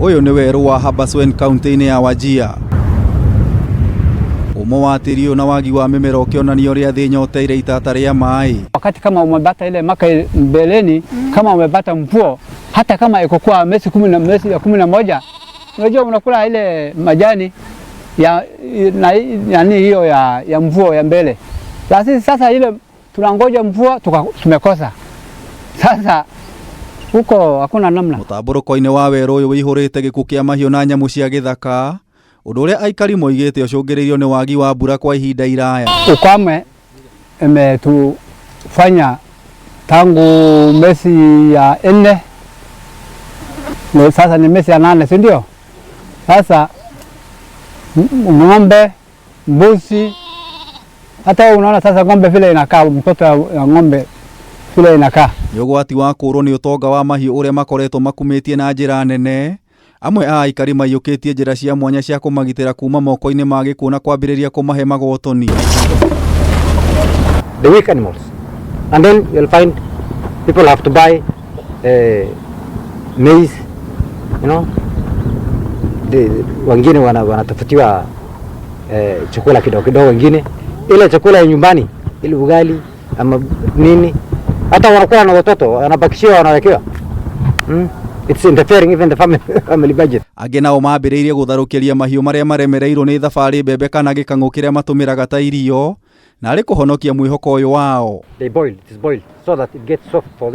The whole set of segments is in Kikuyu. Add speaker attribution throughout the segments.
Speaker 1: Ũyũ nĩ werũ wa Habaswein kaunti-inĩ ya Wajir. Ũmũ wa tĩri ũyũ na wagi wa mĩmera ũkĩonania ũrĩa thĩ ĩnyoteire itata rĩa maĩ.
Speaker 2: Wakati kama umepata ile maka mbeleni, kama umepata mvua hata kama ikokuwa miezi kumi na miezi ya 11, unajua unakula ile majani ya na, yani hiyo ya mvua ya mbele. Lakini sasa ile tunangoja mvua tumekosa. Sasa huko hakuna namna.
Speaker 1: Mũtambũrũko-inĩ wa werũ ũyũ wĩihũrĩte gĩkuũ kĩa mahiũ na nyamũ cia gĩthaka, ũndũ ũrĩa aikari moigĩte ũcũngĩrĩirio nĩ wagi wa mbura kwa ihinda iraya.
Speaker 2: Ukame imetufanya tangu mwezi ya 4, sasa ni mwezi ya 8, si ndio? Sasa ng'ombe, mbuzi, hata unaona sasa ng'ombe vile inakaa, mtoto ya ng'ombe vile inakaa.
Speaker 1: Nĩ ũgwati wa kũũrwo nĩ ũtonga wa mahiũ ũrĩa makoretwo makumĩtie na njĩra nene. Amwe a aikari maiyũkĩtie njĩra cia mwanya cia kũmagitĩra kuma moko-inĩ ma gĩkuũ na kwambĩrĩria kũmahe magotoni.
Speaker 3: The weak animals. And then you'll find people have to buy maize, you know. Wengine wanatafutiwa chakula kidogo kidogo, wengine ile chakula ya nyumbani, ile ugali ama nini, hata wanakuwa na watoto wanabakishiwa, wanawekewa. It's interfering even the family budget.
Speaker 1: Angĩ nao mambĩrĩirie gũtharũkĩria mahiũ marĩa maremereirwo nĩ thabarĩ mbembe kana gĩkang'ũ kĩrĩa matũmĩraga ta irio, na arĩ kũhonokia mwĩhoko ũyũ wao.
Speaker 3: They boil, it is boiled so that it gets soft for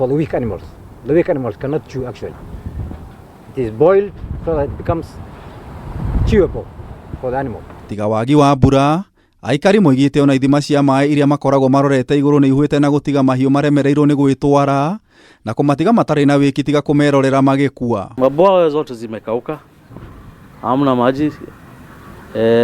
Speaker 3: the weak animals. The weak animals cannot chew actually. It is boiled so that it becomes chewable for the animal.
Speaker 1: Tiga wagi wa mbura, aikari moigĩte ona ithima cia maĩ iria makoragwo marorete igũrũ nĩ ihuĩte na gũtiga mahiũ maremereirwo nĩ gwĩtwara na kũmatiga matarĩ na wĩki tiga kũmerorera magĩkua.
Speaker 4: Mabwawa zote zimekauka, hamna maji.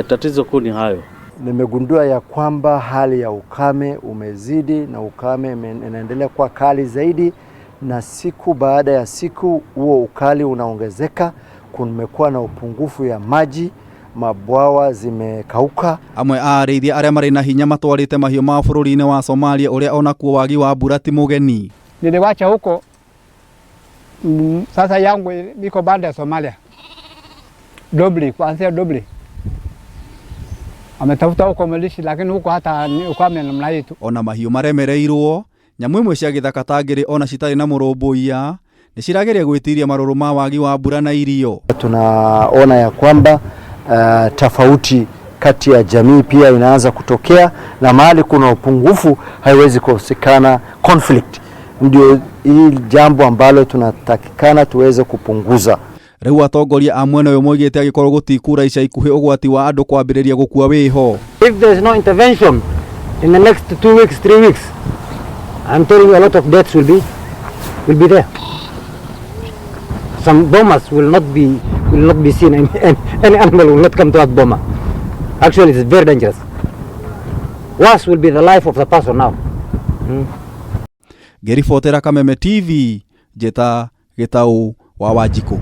Speaker 4: Tatizo kuu ni hayo.
Speaker 5: Nimegundua ya kwamba hali ya ukame umezidi na ukame inaendelea kuwa kali zaidi, na siku baada ya siku huo ukali unaongezeka. Kumekuwa na upungufu ya maji, mabwawa zimekauka.
Speaker 1: Amwe a arĩithia arĩa marĩ na hinya matwarĩte mahiũ mao bũrũri-inĩ wa Somalia ũrĩa onakuo wagi wa mbura ti mũgeni.
Speaker 2: Niliwacha huko, sasa yangu iko banda ya Somalia. Dobli, kuanzia Dobli. Ametafuta huko malishi, lakini huko hata ni ukame namna hii tu.
Speaker 1: Ona mahiũ maremereirwo, nyamũ imwe cia gĩthaka ta ngĩrĩ ona citarĩ na mũrũmbũiya nĩ cirageria gwĩtiria marũrũ ma wagi wa mbura na irio.
Speaker 5: Tunaona ya kwamba tofauti kati ya jamii pia inaanza kutokea, na mahali kuna upungufu haiwezi kukosekana conflict. Ndio hii jambo ambalo tunatakikana tuweze kupunguza.
Speaker 1: Rĩu atongoria a mwena ũyũ moigĩte angĩkorwo gũtikura ica ikuhĩ ũgwati wa andũ kwambĩrĩria gũkua wĩho.
Speaker 3: If there is no intervention in the next 2 weeks, 3 weeks, I'm telling you a lot of deaths will be there. Some bomas will not be seen, and any animal will not come to that boma. Actually, it's very dangerous. Worse will be the life of the person now.
Speaker 1: Ngĩribotera Kameme TV, njĩta Gĩtaũ wa Wanjikũ.